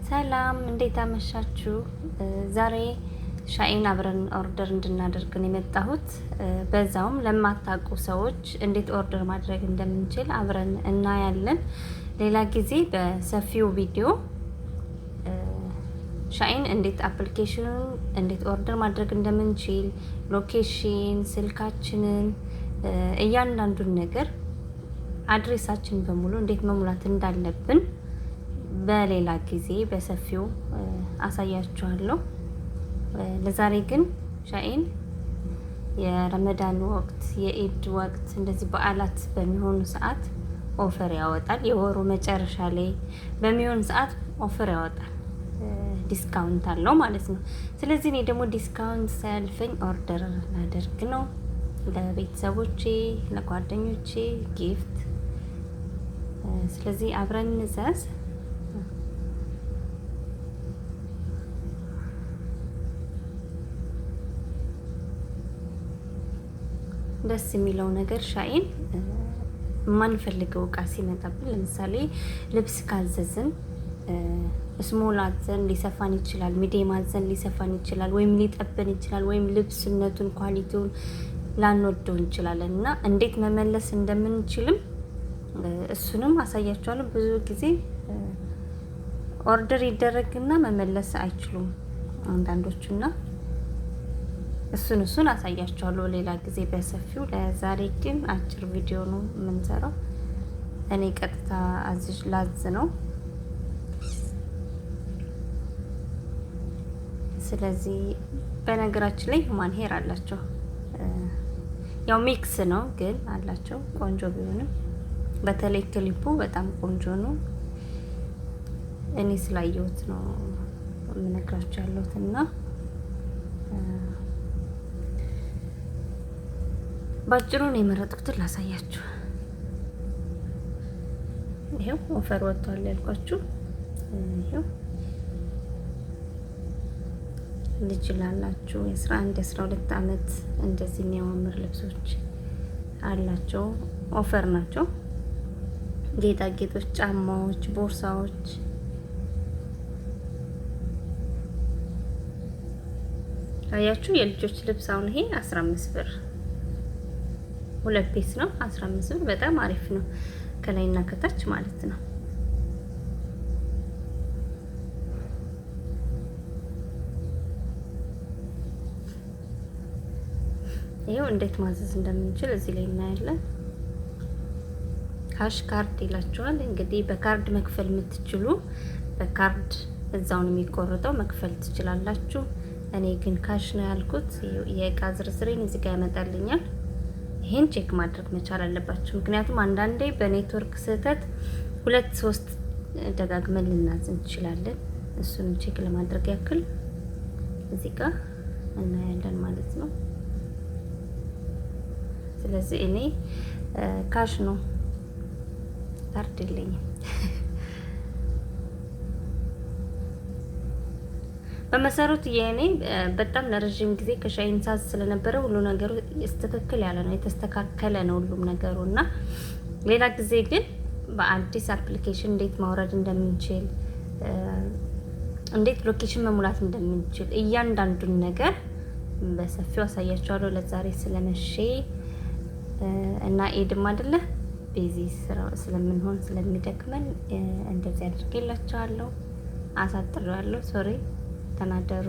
ሰላም እንዴት አመሻችሁ? ዛሬ SHEIN አብረን order እንድናደርግ ነው የመጣሁት። በዛውም ለማታውቁ ሰዎች እንዴት order ማድረግ እንደምንችል አብረን እናያለን። ሌላ ጊዜ በሰፊው ቪዲዮ SHEIN እንዴት application ኑን እንዴት order ማድረግ እንደምንችል፣ location፣ ስልካችንን፣ እያንዳንዱን ነገር address ኣችን በሙሉ እንዴት መሙላት እንዳለብን በሌላ ጊዜ በሰፊው አሳያችኋለሁ። ለዛሬ ግን SHEIN የረመዳን ወቅት፣ የኢድ ወቅት፣ እንደዚህ በዓላት በሚሆኑ ሰዓት offer ያወጣል። የወሩ መጨረሻ ላይ በሚሆን ሰዓት offer ያወጣል። Discount አለው ማለት ነው። ስለዚህ እኔ ደግሞ discount ሳያልፈኝ order ላደርግ ነው ለቤተሰቦቼ፣ ለጓደኞቼ gift። ስለዚህ አብረን እንዘዝ። ደስ የሚለው ነገር SHEIN የማንፈልገው እቃ ሲመጣብን፣ ለምሳሌ ልብስ ካዘዝን small አዘን ሊሰፋን ይችላል፣ medium አዘን ሊሰፋን ይችላል፣ ወይም ሊጠበን ይችላል፣ ወይም ልብስነቱን quality ውን ላንወደው እንችላለን እና እንዴት መመለስ እንደምንችልም እሱንም አሳያችኋለሁ። ብዙ ጊዜ order ይደረግና መመለስ አይችሉም አንዳንዶቹና እሱን አሳያችኋለሁ ሌላ ጊዜ በሰፊው። ለዛሬ ግን አጭር ቪዲዮ ነው የምንሰራው። እኔ ቀጥታ አዝዥ ላዝ ነው። ስለዚህ በነገራችን ላይ human hair አላቸው። ያው mix ነው ግን አላቸው። ቆንጆ ቢሆንም በተለይ ክሊፑ በጣም ቆንጆ ነው። እኔ ስላየሁት ነው የምነግራችሁ ያለሁት እና ባጭሩ ነው የመረጥኩትን ላሳያችሁ። ይሄው offer ወጥቷል ያልኳችሁ ይሄው ልጅ ላላችሁ የ11 የ12 አመት እንደዚህ የሚያማምር ልብሶች አላቸው። Offer ናቸው። ጌጣጌጦች፣ ጫማዎች፣ ቦርሳዎች። አያችሁ የልጆች ልብስ አሁን ይሄ 15 ብር ሁለት piece ነው። 15 ብር በጣም አሪፍ ነው። ከላይና ከታች ማለት ነው። ይሄው እንዴት ማዘዝ እንደምንችል እዚህ ላይ እናያለን። Cash card ይላችኋል። እንግዲህ በካርድ መክፈል የምትችሉ በካርድ እዛውን የሚቆርጠው መክፈል ትችላላችሁ። እኔ ግን cash ነው ያልኩት። የእቃ ዝርዝሬን እዚህ ጋር ያመጣልኛል። ይሄን check ማድረግ መቻል አለባችሁ። ምክንያቱም አንዳንዴ በኔትወርክ ስህተት ሁለት ሶስት ደጋግመን ልናዝ እንችላለን። እሱን check ለማድረግ ያክል እዚህ ጋር እናያለን ማለት ነው። ስለዚህ እኔ cash ነው፣ ካርድ የለኝም። በመሰረቱ የእኔ በጣም ለረዥም ጊዜ ከ SHEIN ሳዝ ስለነበረ ሁሉ ነገሩ ስትክክል ያለ ነው፣ የተስተካከለ ነው ሁሉም ነገሩ። እና ሌላ ጊዜ ግን በአዲስ application እንዴት ማውረድ እንደምንችል፣ እንዴት location መሙላት እንደምንችል እያንዳንዱን ነገር በሰፊው አሳያችኋለሁ። ለዛሬ ስለመሼ እና ኢድም አይደለ busy ስለምንሆን ስለሚደክመን እንደዚህ አድርጌላችኋለሁ። አሳጥሬዋለሁ። Sorry ተናደሩ።